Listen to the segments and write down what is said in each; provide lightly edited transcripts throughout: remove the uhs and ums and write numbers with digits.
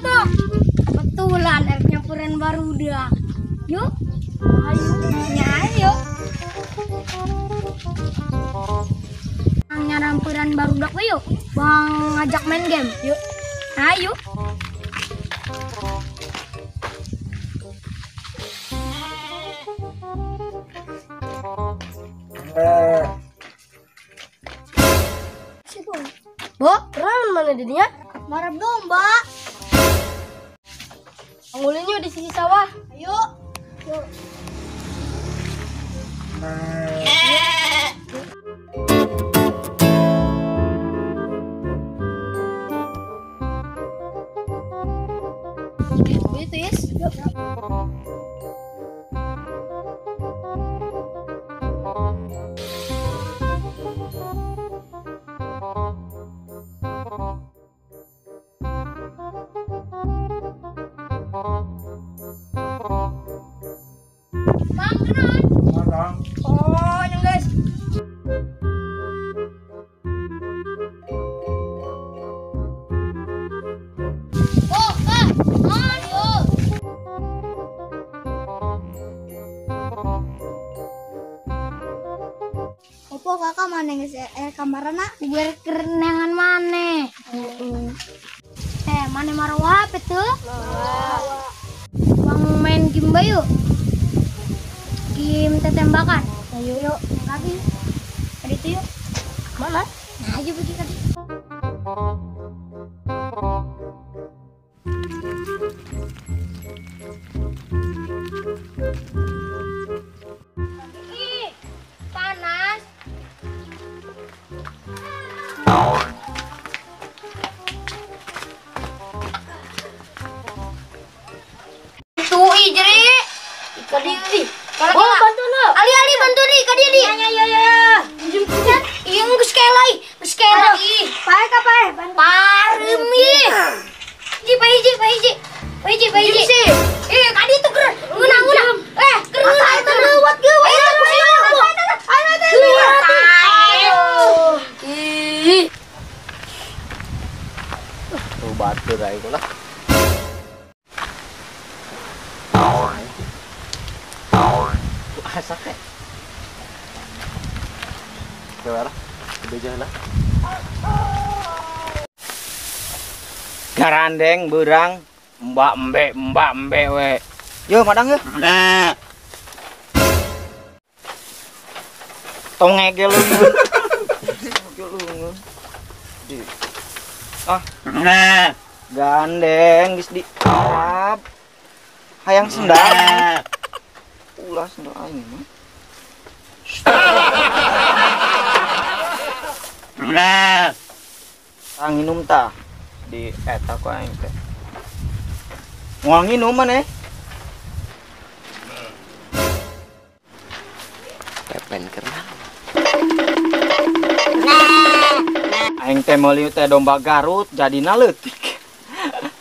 tuh. Kebetulan erek nyamperin barudak. Yuk. Ayo, ayo. Nyaramperan barudak we yuk. Bang ngajak main game. Yuk. Ayo. Bo, keran mana didinya? Marah domba. Angulinnya di sisi sawah. Ayo. Yuk. Itu yes. Yuk. Bang, kenan. Oh, yang guys. Oh, Kak. Ayo. Opo kakak mana geus kamarana? Biar kerenangan maneh. Eh, maneh marwah apa tuh? Bang main game bayu. Game tetembakan. Ayo yuk. Kaki. Tadi itu yuk. Mana? Nah, ayo pergi tadi. Ih, panas. Tuh, ih, jeri. Kali ini. Oh, bantu lo. Ali Ali bantu nih, kadi Ali. Ya ya ya. Iya, geus kelai, geus kelai. Pae ka pae, Parem ih. Ji, pa hiji, pa hiji. Pa hiji, pa hiji. Eh, kadi itu ger. Ngeunah, ngeunah. Eh, ger ngeunah eta leuwat ge we. Ih. Tuh batur aing lah. Asak eh. Coba lah, beja lah. Garandeng berang, mbak embe we. Yo madang yo. Tong ngege leungeun. Ah. Gandeng geus di arab. Hayang sendal. Ulah sendal aing mah. Tah nginum tah di eta ku aing teh. Moal nginum maneh. Pepen kerna. Aing teh meuli teh domba Garut jadina leutik.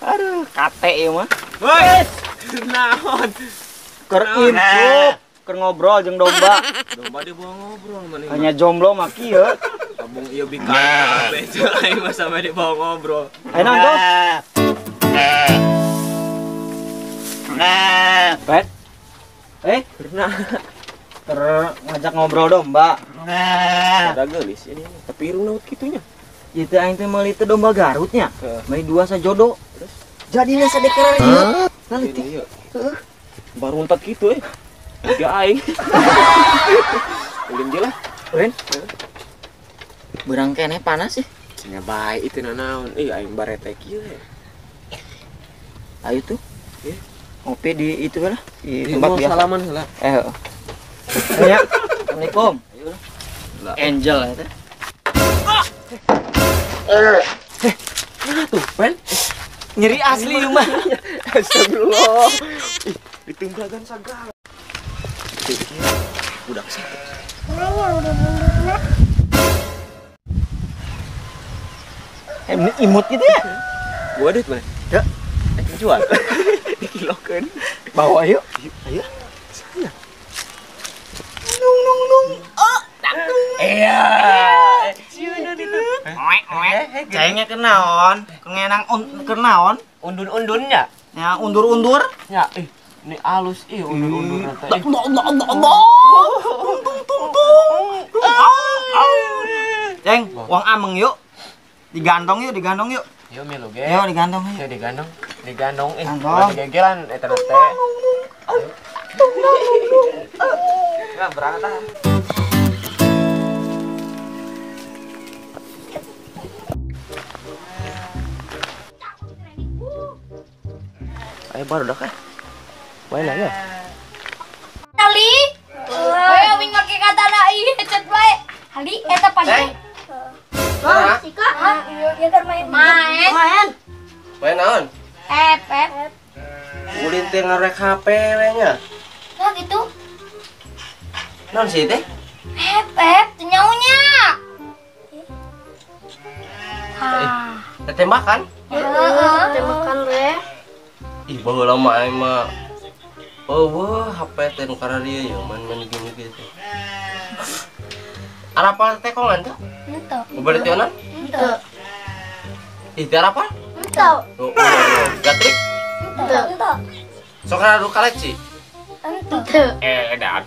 Aduh, kate ieu mah. Woi, naon? Keur incup, keur ngobrol jeung domba. Domba dibawa ngobrol maneh. Hanya jomblo mah kieu. Tabung ieu bikan bejo aing mah sampe dibawa ngobrol. Ayo naon tuh? Bet. Eh, pernah ter ngajak ngobrol domba. Ada geulis ini, tapi irung laut kitunya. Ieu teh aing teh meuli teh domba Garutnya. Meuli dua sajodo. Terus jadina sadekeran ieu. Nah leutik. Heeh. Baru untat kitu eh. Tiga aing. Ulin je lah. Ulin. Berang keneh panas sih. Cenah bae itu nanaon. Ih aing barete kieu ya. Ayo tuh. Iya. Ngopi di itu lah. Di tempat biasa. Salaman heula. Eh, heeh. Ya. Assalamualaikum. Ayo lah. Angel ya teh. Eh, mana tuh, Pen? Nyeri asli ieu mah. Astagfirullah. Ih, ditunggagan sagala. Budak satu. Eh, imut gitu ya? Gua duit mana? Ya. Eh, jual. Dikilokeun. Bawa yuk. Ayo. Sana. Nung nung nung. Oh, takung. Iya. Sieun itu. Oek oek. Cengnya kenaon? Kengenang kenaon? Undun-undunnya. Ya, undur-undur. Ya, ih, ini alus ih undur-undur teh. Tung tung tung. Ceng, uang ameng yuk. Digantong yuk, digantong yuk. Yuk milu ge. Yuk digantong yuk. Yuk digantong. Digantong ih. Digegelan eta teh. Ya, berangkat ah. Ayo baru dah kah? Main aja. Tali. Ayo wing make katana ieu headset bae. Hali eta pagi. Hah? Sika? Iya keur main. Main. Main. Main naon? FF. Ulin teh ngarek HP we nya. Nah gitu. Naon sih teh? FF teu nyaunya. Ah. Teh tembakan? Heeh, tembakan we. Ih, baheula mah aing mah eueuh HP teh nu kararieu ya main-main game gitu. Arapal tekongan teh? Henteu. Mobile tionan? Henteu. Ih, teh arapal? Henteu. Oh, gatrik? Henteu. Henteu. Sok adu kaleci? Henteu. Edan.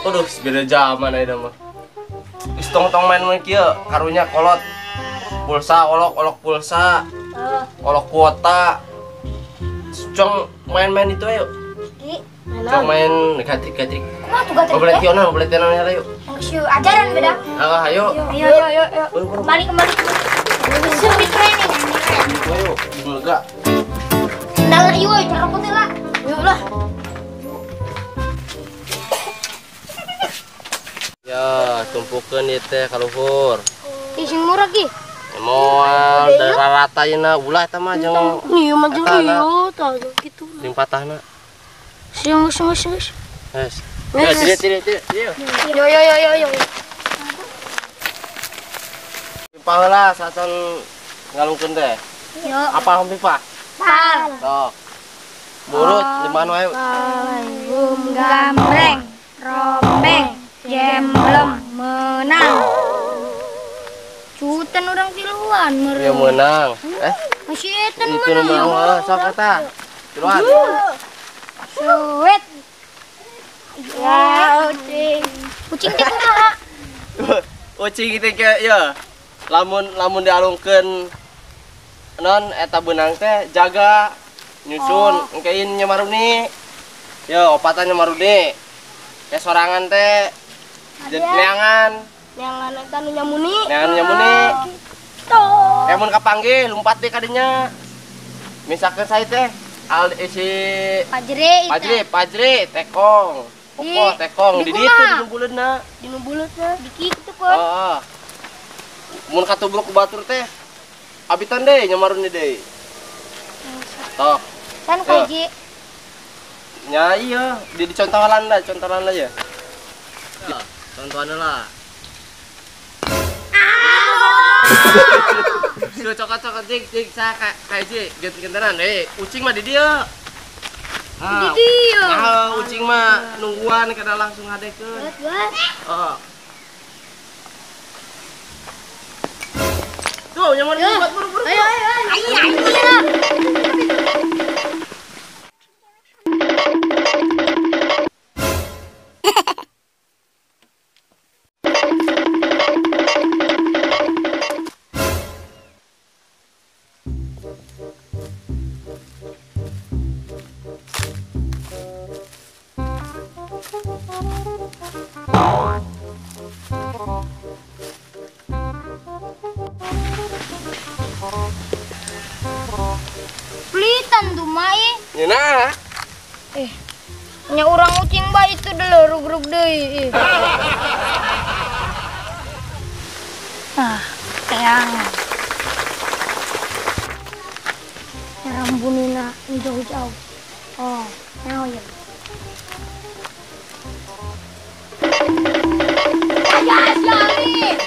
Aduh, beda zaman ayeuna mah. Geus tong-tong main-main kieu, karunya kolot. Pulsa olok-olok pulsa. Olok kuota. Cong main-main itu ayo. Cong main gatrik-gatrik. Kumaha tuh gatrik? Boleh tionan, boleh tionan ayo. Geus ajaran beda. Ah, ayo. Ayo, ayo, ayo, ayo. Kembali, kembali. Geus training. Ayo, enggak. Dah ayo, cara putih lah. Yuk lah. Ya, tumpukeun ieu teh ka luhur. Ih, sing murah ki. Moal darah rata yeuna ulah eta mah jeung ieu mah jeung ieu tah kitu. Jeung patahna. Sing sing sing. Geus. Ya, tidak tidak tidak. Yo yo yo yo yo. Pipa heula sacan ngalungkeun teh. Yo. Apa pipa? Pal. Sok. Burut limaan wae. Bum gambreng, rombeng, jemblem, menang. Cutan orang tiluan meureun. Ya menang. Masih eta nu menang. Itu menang sok eta. Tiluan. Suwet. Ya, ucing. Ucing teh kumaha? Ucing teh ke ya. Lamun lamun dialungkeun non eta beunang teh jaga nyusun engkein nyamaruni. Ya opatan nyamaruni. Ke sorangan teh neangan. Neangan eta nu nyamuni. Neangan nyamuni. Mun kapanggih lumpat teh kadinya. Misalkan saya teh al si Pajri Pajri, Pajri tekong. Popo tekong di ditu di nu buleudna. Di nu buleudna di kitu kan. Heeh. Mun katubruk ku batur teh abitan deui nyamaruni deui. Tok. Kan kaji. Nya iya, di dicontohan lah, contohan lah ya. Contohannya lah. Sudah cokot-cokot jig jig saya kayak jig gentenan ucing mah di dia. Di dia. Nah, ucing mah nungguan kada langsung ngadekeun. Heeh. Tuh, nyaman buat buru-buru. Ayo ayo ayo. Ayo. Pelitan tuh mai. Nah. Nya urang ucing bae itu dulu rug-rug deui. Ah, teangan. Rambunina jauh-jauh. Oh, now ya. Ayo, Syali.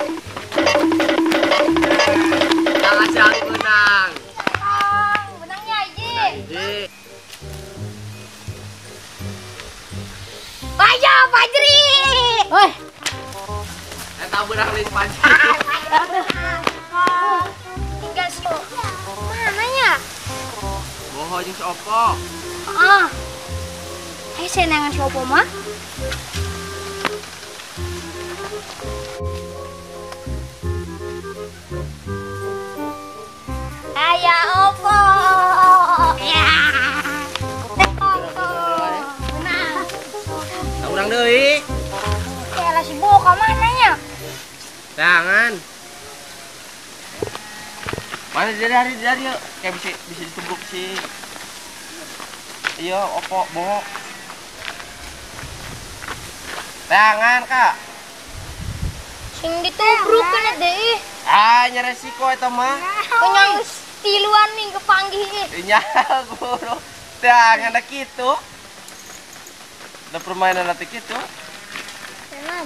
Jangan Syali menang. Menangnya Iji. Ayo, Fajri. Oi. Eta beunang lain Fajri. Tinggal sih. Bo jeung si Opo. Heeh. Hese neangan si Opo mah. Aya Opo. Ya. Opo. Nah. Urang deui. Kela si Bo ka mana nya? Tangan. Mana dari yuk. Kayak bisa ditubruk sih. Iya, Opo, Bo. Tangan, Kak. Sing ditubruk kana deui. Ah, nya resiko eta mah. Kunyang tiluan nih kepanggih ih. Nya, guru. Tangan da kitu. Da permainan nanti kitu. Salam.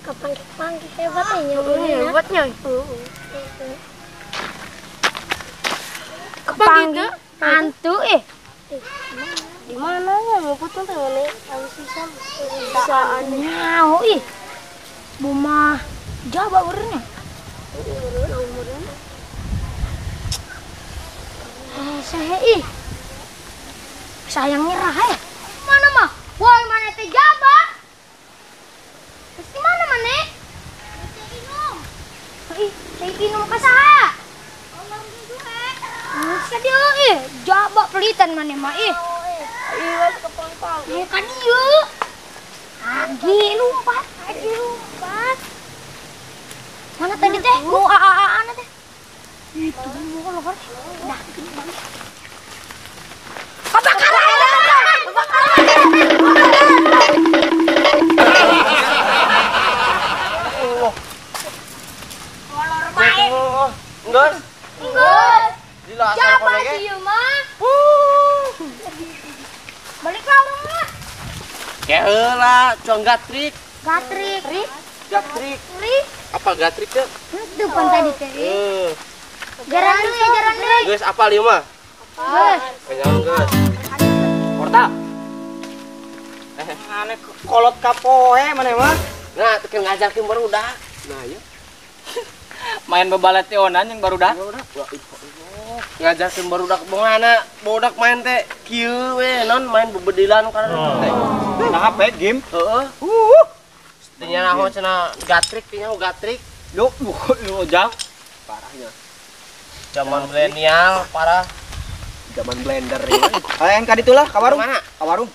Kepanggih-panggih hebat ya hebatnya. Kepanggih hantu Di mana ya mau putung teh mana? Sisa nyaho ih. Bumah jaba urangnya. Saya ih. Sayang nyerah ya. Mana mah? Woi mana teh jaba? Terus di mana mana? Ih, saya minum ka saha? Sadio ih, jaba pelitan mana mah ih. Iya, kepangpang. Ya kan ieu. Agi lompat, agi lompat. Mana tadi teh? Nu aa-aan teh. Itu mau lohor. Dah, gede banget. Kebakaran! Kebakaran! Molor bae. Enggeus. Enggeus. Jaba sih mah. Balik lah urang mah. Keheula, cong gatrik. Gatrik. Gatrik. Rik. Apa gatrik teh? Itu pan tadi teh. Jaran deui, jaran deui. Geus apal ieu mah? Geus. Kenyang geus. Porta. Aneh kolot kapoe maneh mah. Nah, teu ngajarkeun barudak. Nah, ieu. Main bebalationan yang barudak. Ngajarkeun barudak bongana, barudak main teh kieu we non main bebedilan kana teh. Nah, apa game? Heeh. Teu nyaho cenah gatrik, teu nyaho gatrik. Lu lu ojang. Parahnya. Zaman milenial parah. Zaman blender ya. Aing ka ditu lah ka warung. Mana? Ka warung.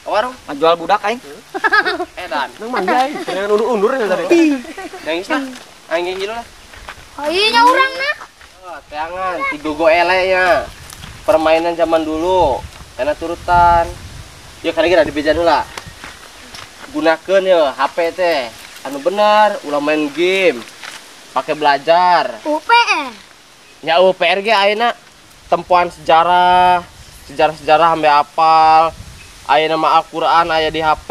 Ka warung. Ngajual budak aing. Edan. Nang mandi aing. Jangan undur-undur ya tadi. Nangis lah. Aing gitu lah. Ayo nya urang na. Oh, teangan tigogo ele nya. Permainan zaman dulu. Karena turutan. Ya kadang kira dibejan heula. Gunakeun ya HP teh. Anu bener, ulah main game. Pakai belajar. UPR. Ya UPR ge ayeuna tempuan sejarah, sejarah-sejarah sampai apal. Ayeuna mah Al-Qur'an aya di HP.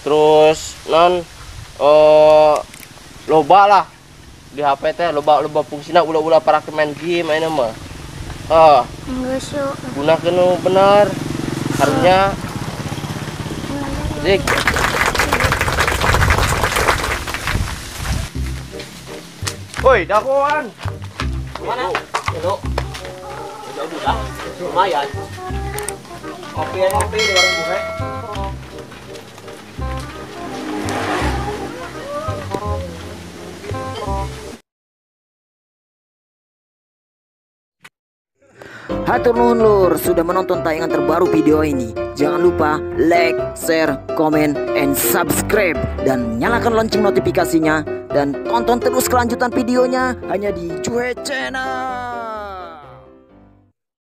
Terus non loba lah di HP teh loba-loba fungsina ulah-ulah para main game ayeuna mah. Geus yuk. Gunakeun nu bener. Karunya. Zik. Woi, dagoan. Mana? Itu. Udah budak. Lumayan. Ngopi di warung buhe. Hatur nuhun lur sudah menonton tayangan terbaru video ini. Jangan lupa like, share, komen, and subscribe. Dan nyalakan lonceng notifikasinya. Dan tonton terus kelanjutan videonya hanya di Juhe Channel.